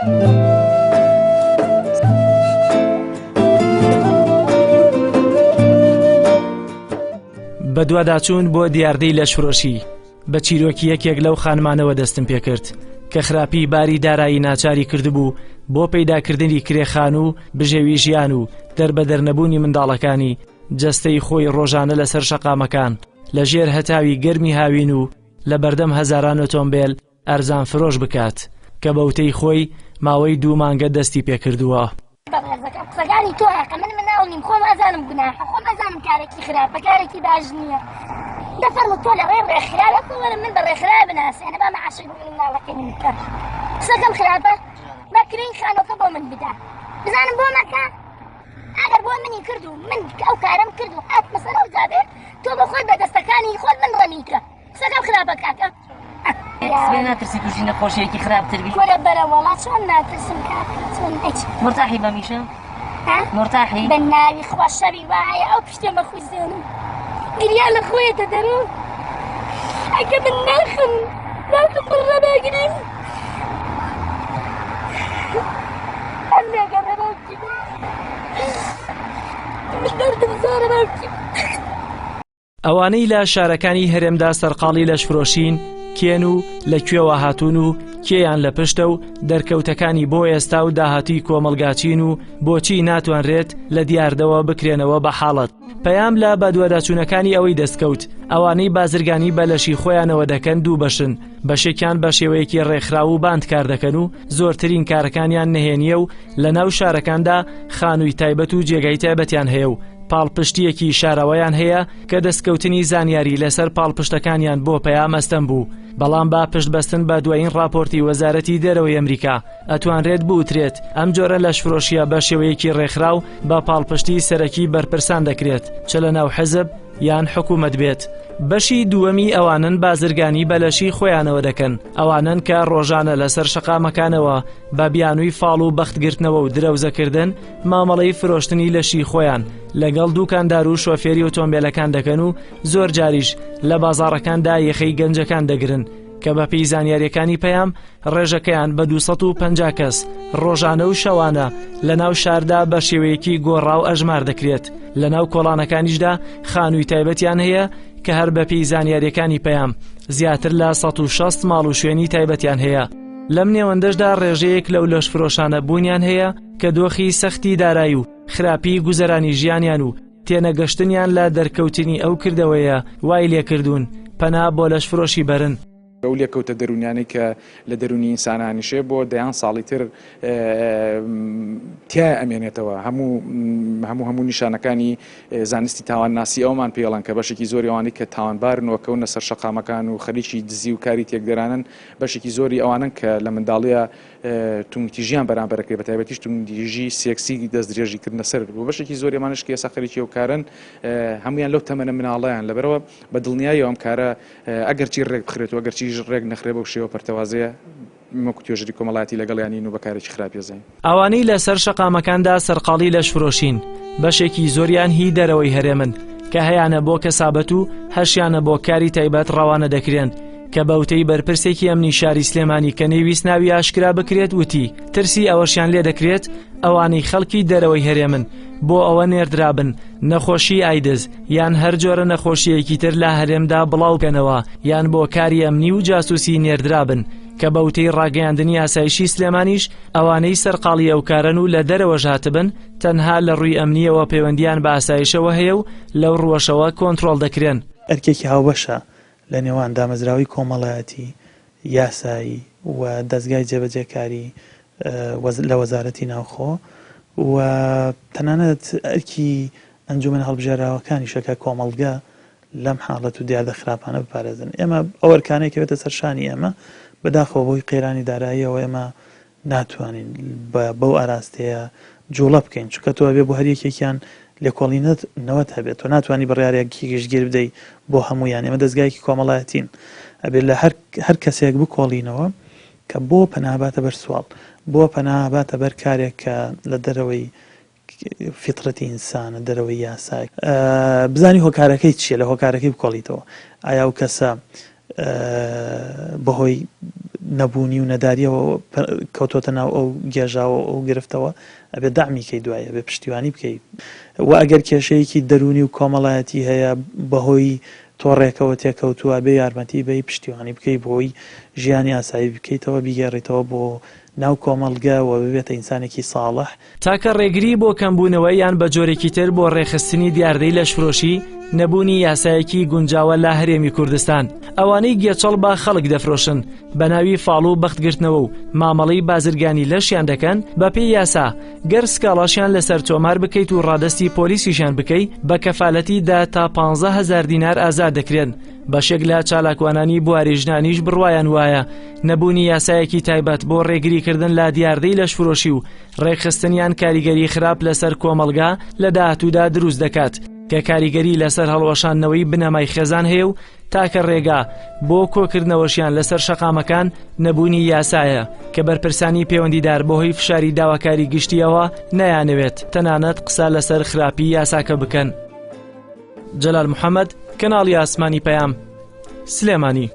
بەدواداچوون بۆ دیاردەی لەشفرۆشی بە چیرۆکی یەکێک لەو خانمانەوە دەستم پێکرد کە خراپی باری دارایی ناچاری کردبوو بۆ پەیداکردنی کرێخان و بژێوی ژیان و دەربەدەرنەبوونی منداڵەکانی جەستەی خۆی ڕۆژانە لەسەر شەقامەکان لە ژێر هەتاوی گەرمی هاوین و لە بەردەم هەزاران ئۆتۆمبێل ئەرزان فرۆش بکات کە بەوتەی خۆی ماوەی دوو مانگە دەستی پێکردووە. بەڕێزەکەم قسەکانی تۆ هەقە من مناڵ نیم خۆم ئەزانم گوناحە خۆم ئەزانم کارێکی خراپە کارێکی باش نییە دەفەرموو تۆ لە ڕێ ڕێکخراوە تۆ وەرە من بە ڕێکخراوە بناسێنە با مەعاشێک بۆ من مناڵەکەی من بکە قسەکەم خراپە با کرێی خانووەکە بۆ من بدە بزانم بۆ مەکە ئەگەر بۆ منی کرد و من ئەو کارم کرد و هاتمە سەر ئەو جادەیە تۆ بە خۆت بە دەستەکانی خۆت من ڕەمیکە قسەکەم خراپە کاکە سبێ ناترسی تووشی نەخۆشیەکی خراپتر بی کورە بەرە وەڵا چۆن ناترسم کاکە چۆن ئەچ مرتاحی بەمیشە ها مرتاحی بە ناوی خوا شەوی وایە ئەو پشتێ مەخوزێنم گریا لە خۆیەتە دەرۆ ئەگە من ناخم ناخم بڕە بەگریم ئەم لێگەڕێ باوکی من دەردم زۆرە باوکی ئەوانەی لە شارەکانی هەرێمدا سەرقاڵی لەشفرۆشین کێن و لە کوێوە هاتوون و کێیان لە پشتە و دەرکەوتەکانی بۆ ئێستا و داهاتووی کۆمەڵگاچین و بۆچی ناتوانرێت لە دیاردەوە بکرێنەوە بە حاڵەت پەیام لە بەدواداچوونەکانی ئەوەی دەستکەوت ئەوانەی بازرگانی بە لەشی خۆیانەوە دەکەن دوو بەشن بەشێکیان بە شێوەیەکی ڕێکخراو و باند کار دەکەن و زۆرترین کارەکانیان نهێنیە و لە ناو شارەکاندا خانووی تایبەت و جێگای تایبەتیان هەیە و پاڵپشتییەکی شاراوەیان هەیە کە دەستکەوتنی زانیاری لەسەر پاڵپشتەکانیان بۆ پەیام ئەستەم بوو، بەڵام بە پشتبەستن بە دوایین ڕاپۆرتی وەزارەتی دەرەوەی ئەمریکا ئەتوانرێت بوترێت ئەم جۆرە لەشفرۆشییە بە شێوەیەکی ڕێکخراو بە پاڵپشتی سەرەکی بەرپرسان دەکرێت چ لە ناو حزب یان حکوومەت بێت. بەشی دووەمی ئەوانەن بازرگانی بە لەشی خۆیانەوە دەکەن، ئەوانەن کە ڕۆژانە لەسەر شەقامەکانەوە بە بیانووی فاڵ و بەختگرتنەوە و درەوزەکردن مامەڵەی فرۆشتنی لەشی خۆیان لەگەڵ دوکاندار و شۆفێری ئۆتۆمبیلەکان دەکەن و زۆر جاریش لە بازاڕەکاندا یەخەی گەنجەکان دەگرن کە بە پێی زانیاریەکانی پەیام ڕێژەکەیان بە 250 کەس ڕۆژانە و شەوانە لە ناو شاردا بە شێوەیەکی گۆڕاو ئەژمار دەکرێت لە ناو کۆڵانەکانیشدا خانووی تایبەتیان هەیە کە هەر بە پێی زانیاریەکانی پەیام زیاتر لە 160 ماڵ و شوێنی تایبەتیان هەیە لەم نێوەندەشدا ڕێژەیەک لەو لەشفرۆشانە بوونیان هەیە کە دۆخی سەختی دارایی و خراپی گوزەرانی ژیانیان و تێنەگەشتنیان لە دەرکەوتنی ئەو کردەوەیە وای لێکردوون پەنا بۆ لەشفرۆشی بەرن. ئەو لێکەوتە دەروونیانەی کە لە دەروونی ئینسانا نیشێ بۆ دەیان ساڵی تر تیایا ئەمێنێتەوە. هەموو هەموو هەموو نیشانەکانی زانستی تاوانناسی ئەوەمان پێڵەن کە بەشێکی زۆری ئەوانەی کە تاوانبارن و ئەکەونە سەر شەقامەکان و خەریکی دزی و کاری تێکدەرانن بەشێکی زۆری ئەوانەن کە لە منداڵییا توندوتیژیان بەرامبەر ئەکرێت بەتایبەتیش توندوتیژی سێکسی دەستدرێژی کردنە سەر و بەشێکی زۆری ئەمانەش کە ئێستا خەریکی ئەو کارەن هەمویان لەو تەمەنە مناڵەیان لەبەرەوە بە دڵنیاییەوە ئەم کارە ئەگەرچی ڕێک بخرێت و ئەگەرچیش ڕێک نەخرێت بەو شێوە پەرتەوازەیە وەکو توێژەری کۆمەڵایەتی لەگەڵیانین و بە کارێکی خراپ یەزانین. ئەوانەی لەسەر شەقامەکاندا سەرقاڵی لەشفرۆشین بەشێکی زۆریان هی دەرەوەی هەرێمن کە هەیانە بۆ کەسابەت و هەشیانە بۆ کاری تایبەت ڕەوانە دەکرێن کە بەوتەی بەرپرسێکی ئەمنی شاری سلێمانی کە نەیویست ناوی ئاشکرا بکرێت وتی ترسی ئەوەشیان لێ دەکرێت ئەوانەی خەڵکی دەرەوەی هەرێمن بۆ ئەوە نێردرابن نەخۆشی ئایدز یان هەر جۆرە نەخۆشیەکی تر لە هەرێمدا بڵاو بکەنەوە یان بۆ کاری ئەمنی و جاسوسی نێردرابن کە بەوتەی ڕاگەیاندنی ئاسایشی سلێمانیش ئەوانەی سەرقاڵی ئەو کارەن و لە دەرەوەش هاتبن تەنها لە ڕووی ئەمنیەوە پەیوەندیان بە ئاسایشەوە هەیە و لەو ڕووەشەوە کۆنترۆڵ دەکرێن. ئەرکێکی هاوبەشە لە نێوان دامەزراوەی کۆمەڵایەتی، یاسایی و دەزگای جێبەجێکاری لە وەزارەتی ناوخۆ و تەنانەت ئەرکی ئەنجومەنە هەڵبژێراوەکانیشە کە کۆمەڵگە لەم حاڵەت و دیاردە خراپانە بپارێزن. ئێمە ئەو ئەرکانەی کەوێتە سەر شانی ئێمە، بەداخەوە بەهۆی قەیرانی داراییەوە ئێمە ناتوانین بە بەو ئاراستەیە جوڵە بکەین، چونکە تۆ ئەبێ بۆ هەر یەکێکیان لێکۆڵینەوەت هەبێت، تۆ ناتوانی بڕیارێکی گشتگیر بدەی بۆ هەموویان، ئێمە دەزگایەکی کۆمەڵایەتین ئەبێ لە هەر هەر کەسێک بکۆڵینەوە کە بۆ پەنا باتە بەر سواڵ، بۆ پەنا باتە بەر کارێک کە لە دەرەوەی فیترەتی ئینسانە، دەرەوەی یاسایە، بزانی هۆکارەکەی چییە، لە هۆکارەکەی بکۆڵیتەوە، ئایا ئەو کەسە بەهۆی. نەبوونی و نەداریەوە کەوتۆتە ناو ئەو گێژاوە و ئەو گرفتەوە ئەبێ دەعمی کەی دوای ئەبێ پشتیوانی بکەی و ئەگەر کێشەیەکی دەروونی و کۆمەڵایەتی هەیە بەهۆی تۆڕێکەوە تێکەوتووە ئەبێ یارمەتی بەی پشتیوانی بکەی بۆی ژیانی ئاسایی بکەیتەوە بیگێڕیتەوە بۆ ناو کۆمەڵگە و ببێتە ئینسانێکی ساڵح. تاکە ڕێگری بۆ کەمبوونەوە یان بە جۆرێکی تر بۆ ڕێکخستنی دیاردەی لەشفرۆشی نەبوونی یاسایەکی گونجاوە لە هەرێمی کوردستان. ئەوانەی گێچەڵ بە خەڵک دەفرۆشن بە ناوی فاڵ و بەخت گرتنەوە و مامەڵەی بازرگانی لەشیان دەکەن، بەپێی یاسا گەر سکاڵاشیان لەسەر تۆمار بکەیت و ڕادەستی پۆلیسیشیان بکەی بە کەفالەتی دە تا پانزە هەزار دینار ئازاد دەکرێن. بەشێک لە چالاکوانانی بواری ژنانیش بڕوایان وایە نەبوونی یاسایەکی تایبەت بۆ ڕێگریکردن لە دیاردەی لەشفرۆشی و ڕێکخستنیان کاریگەری خراپ لەسەر کۆمەڵگا لە داهاتوودا دروست دەکات کە کاریگەری لەسەر هەڵوەشاندنەوەی بنەمای خێزان هەیە و تاکە ڕێگا بۆ کۆکردنەوەشیان لەسەر شەقامەکان نەبوونی یاسایە کە بەرپرسانی پەیوەندیدار بەهۆی فشاری داواکاری گشتیەوە نایانەوێت تەنانەت قسە لەسەر خراپی یاساکە بکەن. جەلال محەمەد، کەناڵی ئاسمانی پەیام، سلێمانی.